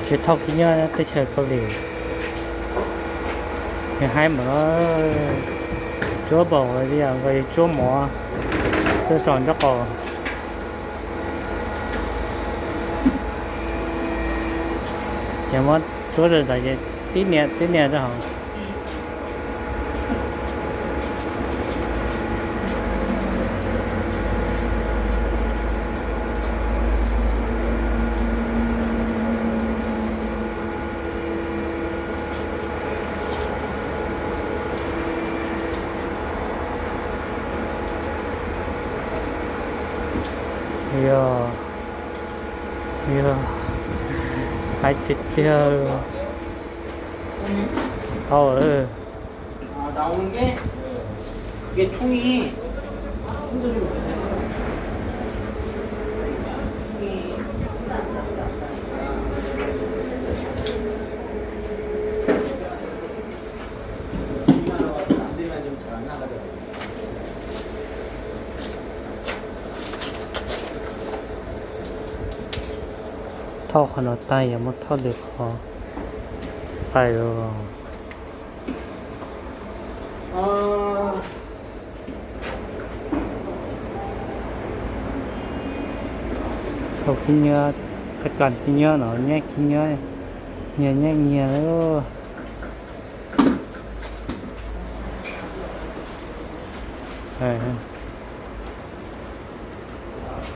Kev thauj khib nyiab teb chaws Kaus Lim, nws haib npaum no, tsuab npaum li yam nkaus tsuab mov tuaj tso nraub qaum. Ces muab tsuab ntawd ces tib nias tib nias rau hauv. Yog, yog, haib tiag tiag. Tau lawm. Thauj qhov no tag yuav muab thauj lwm qhov pais los. Thauj khib nyiab, thauj kas khib nyiab no, nyiab khib nyiab, nyias nyiab nyias lawm.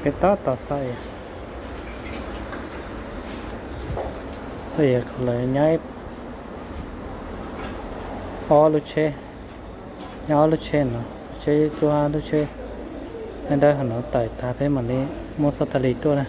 Peb tab tom xav, xav kom lawv nyob ob lub tsheb, nyob ob lub tsheb no, lub tsheb cuaj, lub tsheb dawb dawb hauv no tawm tag peb mam li muab xab tas lis tuaj na.